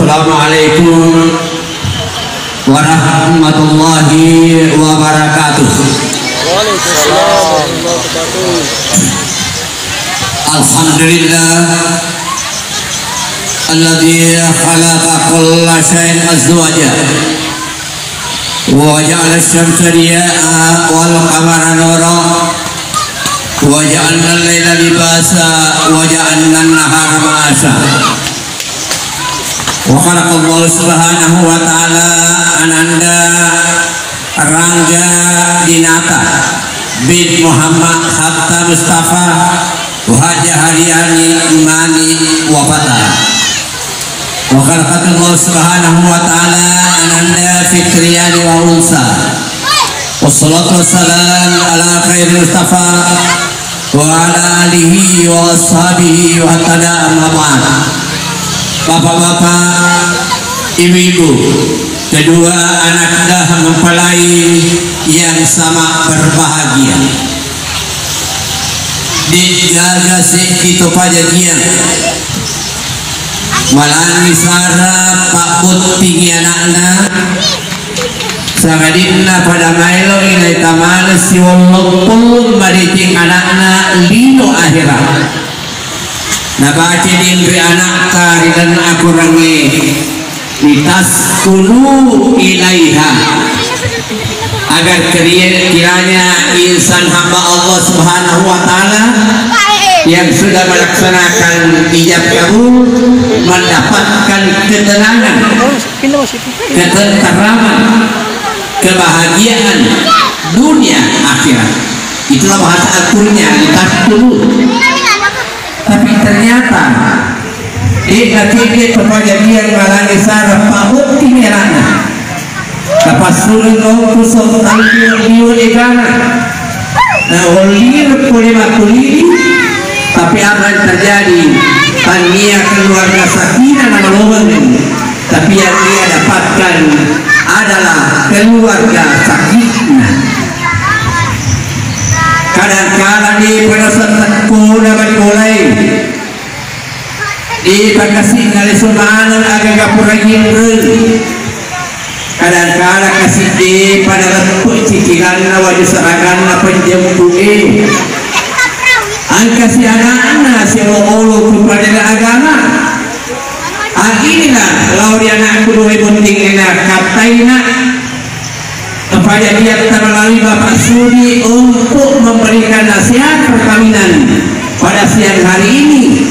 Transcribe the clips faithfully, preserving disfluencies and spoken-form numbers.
Assalamualaikum warahmatullahi wabarakatuh. Alhamdulillah, alladzi khalaqa kulla syai'in azwaja, wa ja'ala asy-syamsa diya'a wal qamara nura, wa ja'alnal laila libasa, wa ja'alnan nahara ma'asya. Wa khalaqallahu subhanahu wa ta'ala ananda Rangga Dinata bin Muhammad Hatta Mustafa wa Hajah Haryani Mani wa Fata. Wa khalaqallahu subhanahu wa ta'ala ananda Fitriani wa Unsa. Wassalatu wassalamu ala khairi Mustafa wa ala alihi wa ashabihi wa tada, amma ba'd. Bapak-bapak, ibu-ibu, kedua anakda mempelai yang sama berbahagia. De'gaga seddi to pajajiang. Malangi sara pabbottingi anakna. Sangadinna pada maeloi naita maneng siwollong-pollong madeceng anakna lino ahera. Nabaca dinri anakta ri lalenna Akorangnge, litaskunu ilaiha, agar keri-, kiranya insan hamba Allah Subhanahu wa Ta'ala yang sudah melaksanakan ijab kabul mendapatkan ketenangan, ketenteraman, kebahagiaan dunia akhirat. Itulah bahasa akurnya, litaskunu. Tapi ternyata, eh, de'na cedde' to pajajiang malangi sara pabbottingi anakna. Napassureng ongkoso talliwe-liwe egana. Naollireng pole makkulili, tapi apa yang terjadi? Tania keluarga sakinah namaloweng, tapi yang ia dapatkan adalah keluarga sakitna. Kadangkala de' pada settekkona bali bolai, de' pakasi'na leso maneng agaga pura jinreng. Kadangkala kasi' de' pada leppe' cicilanna waju saraganna penjempu'e. Engkasi anakna siolo-olo tu pradena agama. Akhirna lao ri anakku dua bottingngena, kattaina. Kepada dia melalui Bapak Sudi untuk memberikan nasihat perkawinan pada siang hari ini.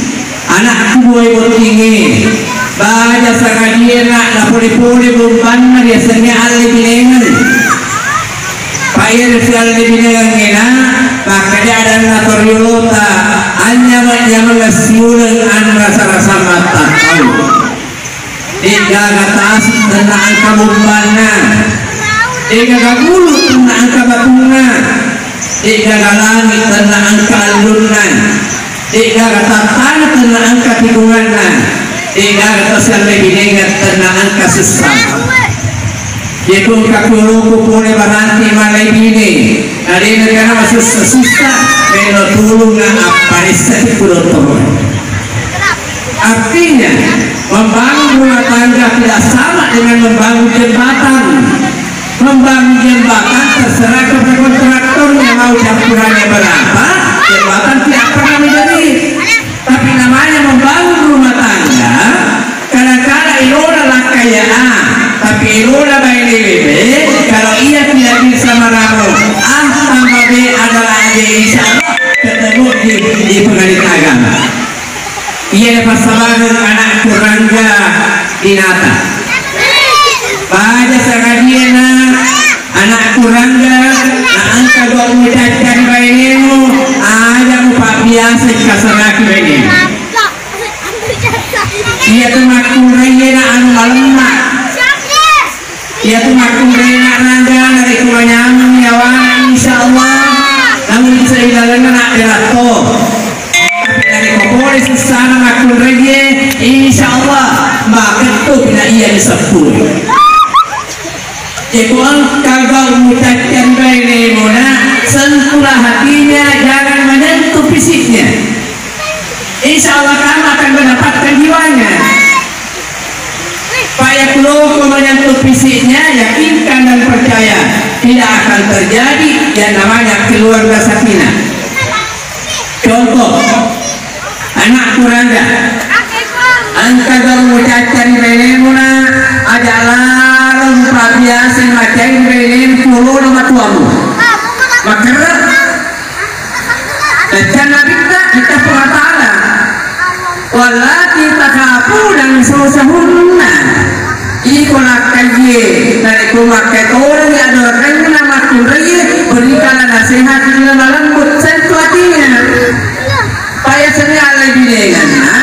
Anakku dua bottingnge, baja sangadie na napole-pole bombanna riasengnge alle binengeng. Paire si alle binengengngena, makkajadanna toriolota, anynyameng-nyameng siuleng anrasa-rasa mattattau. De'gaga tasi' tenna engka bombanna, de'gaga bulu tenna engka batunna, de'gaga langi' tenna engka allunna, de'gaga tattana tenna engka tikunganna, de'gaga to sialle binengeng tenna engka sussa. Iyatu engka ku olokku pole baranti malai bine, na de'na gana masussa-sussa, melo tulunga apparessaki ku dottoroe. Artinya, membangun rumah tangga tidak sama dengan membangun jembatan. Membangun jembatan terserah kepada kontraktornya mau campurannya berapa, jembatan tidak pernah menjadi. Tapi namanya membangun rumah tangga, kadang-kadang elola lakkaia A, tapi elola baine bebe, kalau ia tidak bisa meramu A tambah B adalah A B, insya Allah ketemu di, di pengadilan agama. Iya, passabareng anakku Rangga Dinata. Baja sangadie na anakku Rangga, na engka gau mucacca ri bainemu, aja mupabbiasa kasaraki bainemu. Iya tu makkunraie na anu malemma. Iyatu makkunraie na Rangga narekko manyameng nyawana, insya Allah, namun bisa ilalenna na beratto. Tapi narekko pole sussana makkunraie, insya Allah, makettu na iya diseppu. Jeko engka gau mucacca ri bainemu na, sentuhlah hatinya, jangan menyentuh fisiknya. Insya Allah kamu akan mendapatkan jiwanya. Itu fisiknya, yakinkan dan percaya, tidak akan terjadi yang namanya keluarga sakinah. Contoh, anakku Rangga, engka gau mucaccari bainemu na, aja lalo mupabbiasai macai bainemu ku olona matuamu. Makerre. Baca Nabitta, kita Puang Ta'ala. Wallati takhafuna nusyuzahunna. Iko lakkaie, narekko makkae tolong ya doakanna makkunraie, berikanlah nasihat yang lembut, sentuh hatinya. Paya seni alai binenganna,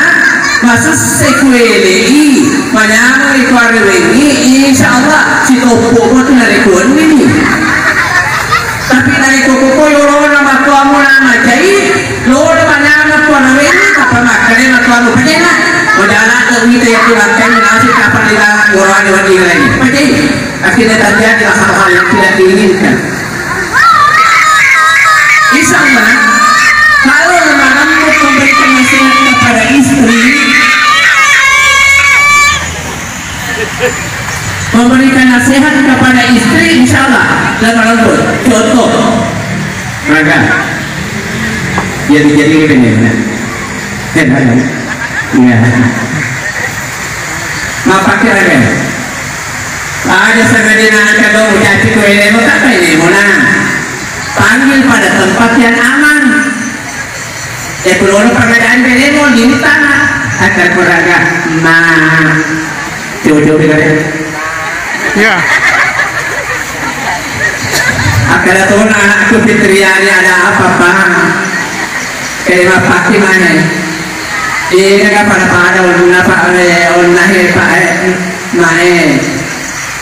masusse kuelei, manyameng iko arewengi, insya Allah sitoppo botna rekuanni. Tapi narekko koko yolona matuamu na macai, lolo manyameng ko arewengi, apa makkeda matuamu pacena. Modala ke wita ya kulakai nasi kapal di dalam gorane wadi lagi. Pacai. Akhirnya terjadilah hal-hal yang tidak diinginkan. Insya Allah, kalau lemah lembut memberikan nasihat kepada istri, memberikan nasihat kepada istri, insya Allah lemah lembut. Contoh, Raga, jadi-jadi ini, ya. Iya. Mappakiraga. Aja sengaja na engka dong ucaci ku elemo, tak elemo na. Panggil pada tempat yang aman. Ya, kalau orang pengadaan elemo, di hutan. Akan kuraga. Ma. Coba-coba dengar ya. Ya. Akkeda tona anakku Fitriani, ada apa, Pak? Eh, mappakki mae. Eh, pada-pada onna, Pak, eh, onna, eh, Pak, eh, mae.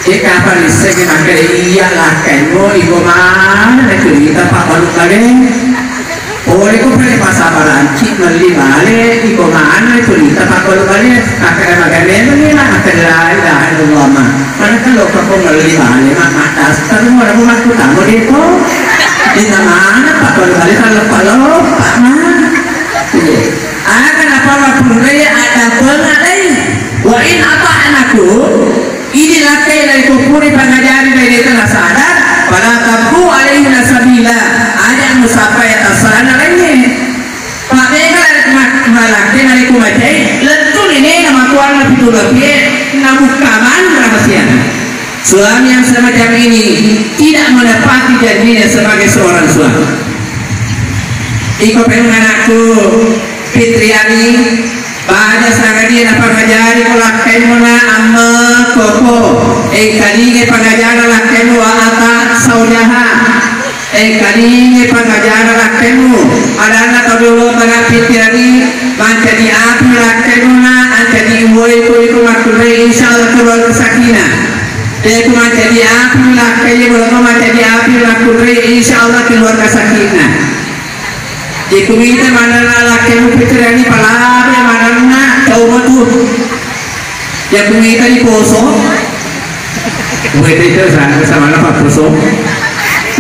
Eh, kapan isseng makkeda iya lakkaimmu, iko mana cerita Pak Balu Bale? Pole ko pale passabaranci melli bale, iko manre cerita Pak Balu Bale, akkeda magane meni ma, akkeda la ilaha illallah ma. Mana kalau ko melli bale ma, ma daster mo, mo makkutamo de to. Di mana Pak Balu Bale kalau kalau Pak ma. Iya. Aga napa mappunrai ada pengadai. Wa in ata'nakum, idi lakkai narekko pura pangajari baineta nasada, fala tabghu alaihinna sabila, aja musapai atasana laingnge. Pabega ma-, malakkai narekko macai, lettu nenena matuanna pitu lapie, nabukka maneng rahasiana. Suami yang semacam ini tidak menepati janjinya sebagai seorang suami. Iko pengen anakku, Fitriani, baja sangadie napangajari ko lakkaimmu na amma koko, engkalinge pangajana lakkaimmu wa ata saujaha, engkalinge pangajana lakkaimmu, adanna tau dolo tana Fitriani, mancaji api lakkaimmu na, ancaji uwoi ko iko makkunrai, insya Allah keluarga sakinah. Deku mancaji api lakkaimmu, lako mancaji api makkunrai, insya Allah keluarga sakinah. Yaku mita manenna lakkaimmu Fitriani palabe manenna tau matu. Yaku mita diposo. Wede itu sana sama apa poso.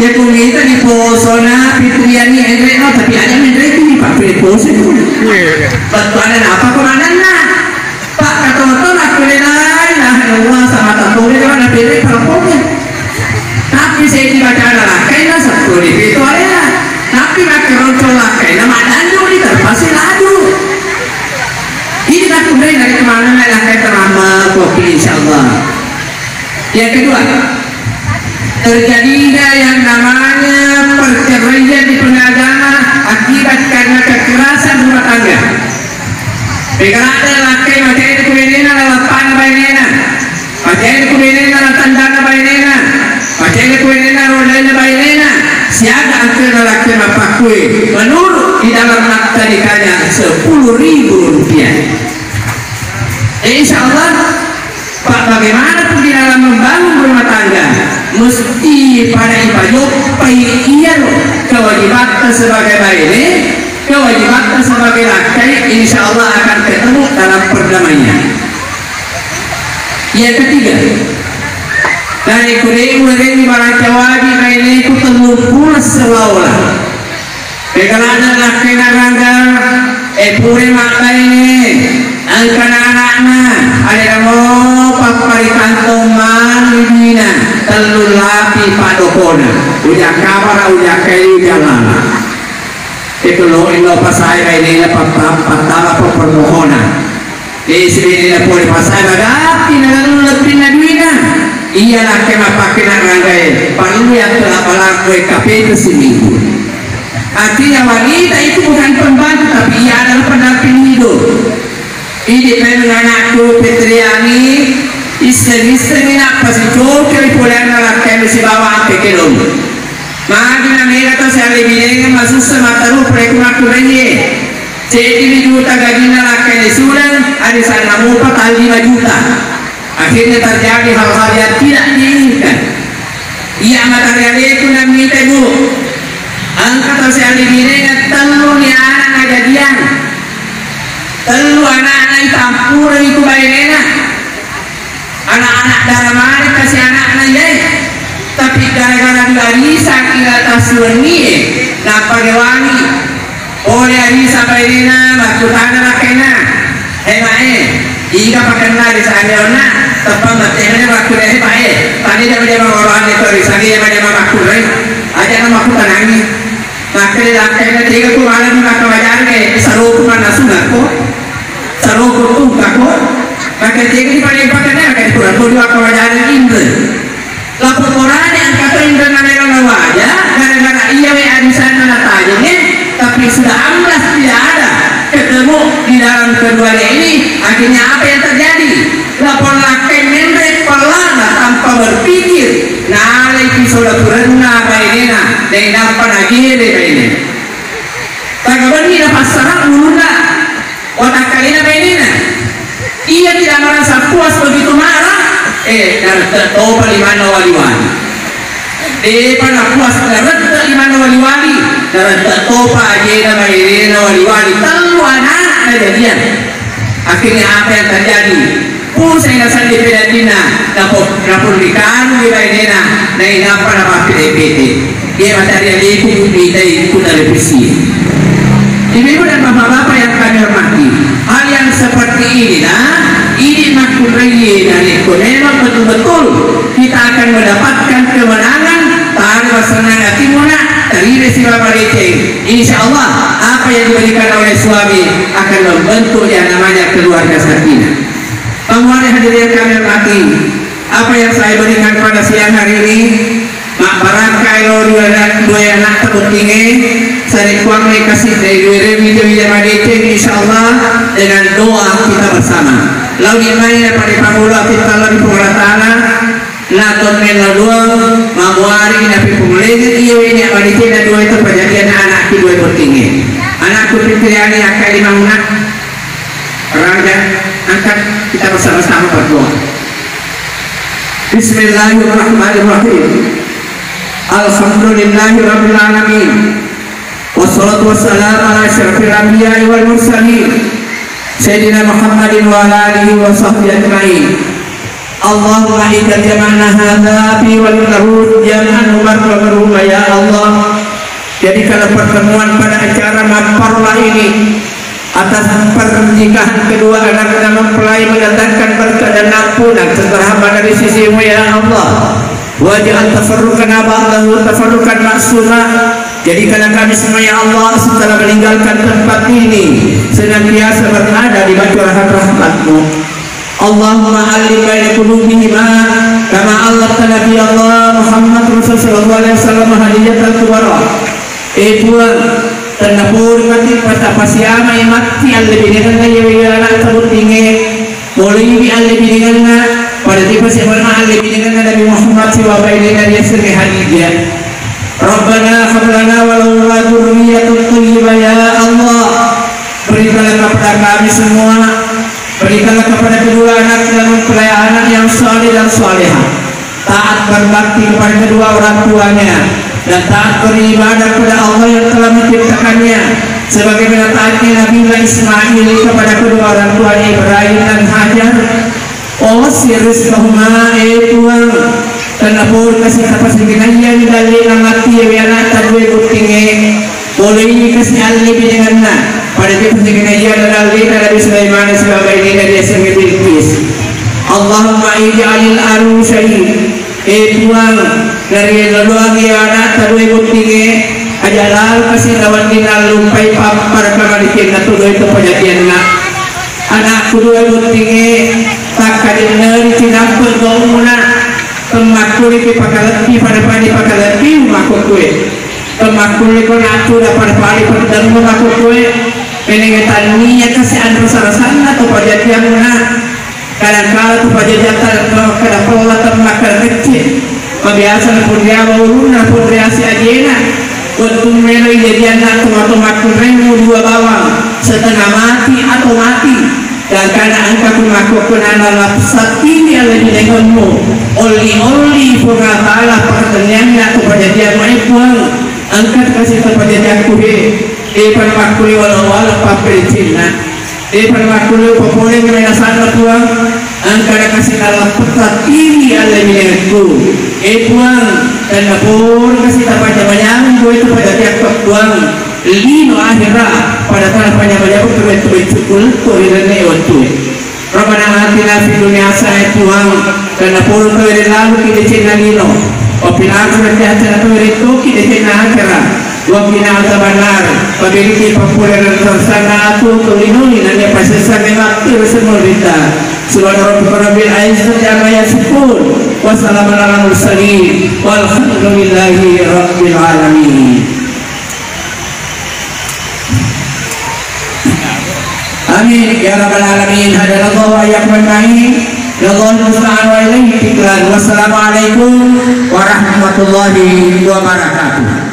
Yaku mita diposo na Fitriani enre no, tapi ada menre itu di papi diposo itu. Betul ada apa kok manenna? Pak Katoto nakkulle la ilaha illallah sama tampone jolo napede parappongnge. Tapi seddi bacana lakkainna seppulo pitu alena. Tapi makkeroncong lakkainna maddandu di terpasi laju. Ini nakkulle dari kemana lakkai terama kopi insyaallah. Yang kedua, terjadinya yang namanya perceraian di pengagama akibat karena kekerasan rumah tangga. Pegala lakkai macai ku bainena, lalappana bainena, macai ku bainena, latandana bainena, macai ku bainena, rodaina bainena, siaga angkena lakkai mappakkue menurut di dalam akta nikahnya sepuluh ribu rupiah. Eh, insya Allah, Pak, bagaimanapun di dalam membangun rumah tangga, mesti pada ipajoppai iyaro kewajibatta sebagai baine, kewajibatta sebagai lakkai, insya Allah akan ketemu dalam perdamaian. Yang ketiga, dari kulimu rengi maracawaji baineku tellumpuleng sewaola. Pegalana lakkaina Rangga, e pure mabbaine, engkana anakna, alena mo papparitantong ma Pasae bainena patta-, pattama permohonan. Eh, sibainena pole pasae magatti nalalung lebbinna duina. Iya nakke mappake naranggae, parellu yattela balakku E K P itu seminggu. Artinya wanita itu bukan pembantu, tapi ia adalah pendamping hidup. Idi memang anakku Petriani, isseng-issengi nappa sicocoi poleanna lakkainna sibawa appe kelong. Magi na mega to sialli binengeng masussa matteru proyekku makkunraie. Ceddi mi juta gajinna lakkainna suleng, arisanna mupa tallima juta. Akhirnya terjadi hal-hal yang tidak diinginkan. Iya mata rialeku namita, Bu. Engka to sialli binengeng tellu ni anak najadiang. Tellu anakna itampureng itu bainena. Anak-anak dara maneng kasi anakna iyae. Tapi gara-gara diarisaki na tasiwennie, nappa rewangi. Pole arisa bainena, makkutana lakkainna, "He, Mae, iga pakenna arisane onna?" Teppa mette mene makkuda, "He, Mae, tania jama-jama oroane to arisane, jama-jama makkurre." Aja na makkutanangi. Makkeda lakkainna, "Tega ko maneng makkawajang e, saroku mannasu nakko? Saroku tungkako?" Makkeda, "Tega ni paling pakenna?" Makkeda, "Pura ko dua kawajang inre." Lapokkorani engka to inrenna melo nawaja, gara-gara iya we arisanna natajengnge, tapi sudah amblas tidak ada ketemu di dalam keduanya ini, akhirnya apa yang terjadi? Lapor lakkai menre pellana tanpa berpikir, nalai pisau dapurenna bainena, nainappa nagere bainena. Taga benni napassara ulunna. Watakkalena bainena. Ia tidak merasa puas begitu marah. Eh, narette topa limanna wali-wali. Depa napuas narette limanna wali-wali. Narette topa ajena bainena wali-wali. Tellu anak najadiang. Akhirnya apa yang terjadi? Pusai nasalli pedaddinna, napo-, napurrikanui bainena, nainappa napappede-pede. Iya matari aleku mitai ku televisi. Ibu-ibu dan bapak-bapak yang kami hormati, hal yang seperti inilah, ini makkunraie narekko memang betul-betul kita akan mendapatkan kemenangan, taro senang hatimu nak, terima sibawa leceng. Insya Allah, apa yang diberikan oleh suami akan membentuk yang namanya keluarga sakinah. Pangmuare hadirin kami hormati, apa yang saya berikan pada siang hari ini, mabbarakka elo ri anak, dua anak tabottinge, sarekkuangnge kasih dari dua ribu dua puluh lima, insya Allah, dengan doa kita bersama. Launi mai pada pangulu kita lebih pengerataana, na tonneng laluang, mamuari napi pemulai iya ini apa di sini dua itu perjanjian anak kedua bottinge. Anakku Fitriani akan lima anak. Raja, angkat, kita bersama-sama berdoa. Bismillahirrahmanirrahim. Alhamdulillahirabbil alamin. Wassalatu wassalamu ala asyrafil anbiya'i wal mursalin, Sayyidina Muhammadin wa ala alihi wa sahbihi ajma'in. Allahumma ij'al jam'ana hadza fi wal lahu jam'an mubarakakan, ya Allah. Jadikanlah pertemuan pada acara mapparola ini atas pernikahan kedua anak mempelai mendatangkan berkah dan ampunan serta rahmat dari sisimu, ya Allah. Waj'al tafarruqana ba'dahu tafarruqan ma'suma. Jadikanlah kami semua, ya Allah, setelah meninggalkan tempat ini senantiasa berada di bawah rahmat-rahmatmu. Allahumma allif baina qulubihima kama allafta Nabi Allah Muhammad Rasul sallallahu alaihi wasallam Khadijatal Kubra. Eh Puang, tennapori mati patapasiamai matti allebinengenna iyawe anak tabuttinge. Poleiwi allebinengenna, pada tipa sebenna allebinengenna Nabi Muhammad sibawa bainena riasengnge Khadijah. Rabbana hab lana wa lahuma dzurriyyatan thayyibah, ya Allah. Berikanlah kepada kami semua, berikanlah kepada kedua anak dan mempelai anak yang saleh dan salehah, taat berbakti kepada kedua orang tuanya, dan taat beribadah kepada Allah yang telah menciptakannya, sebagaimana taatnya Nabiullah Ismail kepada kedua orang tuanya Ibrahim dan Hajar. Wa wasi' rizqahuma, eh Puang, tennapori kasi tapasegenaiangngi dallena matti iyawe anakta dua bottinge. Poleiwi kasi allebinengenna, pada ki pasegenaianna dallena Nabi Sulaiman sibawa bainena riasengnge Bilqis. Allahumma ij'alil arusyain, eh Puang, narielloangngi anakta dua bottinge, Aja lalo kasi nawenni nallumpai pappara kamalikenna tu doi to pajadianna. Anakku dua bottinge takkadenneri cinampe gaumuna. Temmakkulipi pakalebbi pada-pada pakalebbi makkukkue. Temmakkuliko nattu da pada-pada peddengngu makkukkue. Menenge tannia kasi anrasa-rasanna to pajadianna. Kadang-kala tu pajajatta kada pella temmakkada kecce. Mabiasa napunriawa ulunna, napunriasi ajena. Wettu melo ijadianna tomatoa makkunraimu dua bawang, setengah mati atau mati. Gangkana engka ku makkukkunana lapsattini alla binengemmu, olli-olli Puang Allah Taala pakkatennianna tu pajajamu e Puang. Engka tu kasi tu pajajakku he. E pada makkuliwala-wala pappecinna. E pada makkulle upapoleng melasanna Puang, engka nakasi nalleppetta tiri alle minengekku. E Puang, tenna pura kasi tapajamajang dua itu pada tiakka Puang, lino akhira pada tana pajamajang tu betu-betu kuletto ri lenne wattue. Rabbana atina fid dunya hasanah Puang, tenna pura tu ri lalu ki decenna lino. Wa fil akhirati hasanah tu ri toki decenna akhira. Wa qina adzabannar. Pabeliki pappulereng sessanna atu tollinoi nennia pasessangnge makkiro semurita. Subhana rabbika rabbil izzati amma yasifun. Wa salamun alal mursalin. Walhamdulillahi rabbil alamin. Amin ya rabbal alamin. Hadanallahu wa iyyakum ajmain. Wallahul musta'an wa ilaihi tiklan. Wassalamualaikum warahmatullahi wabarakatuh.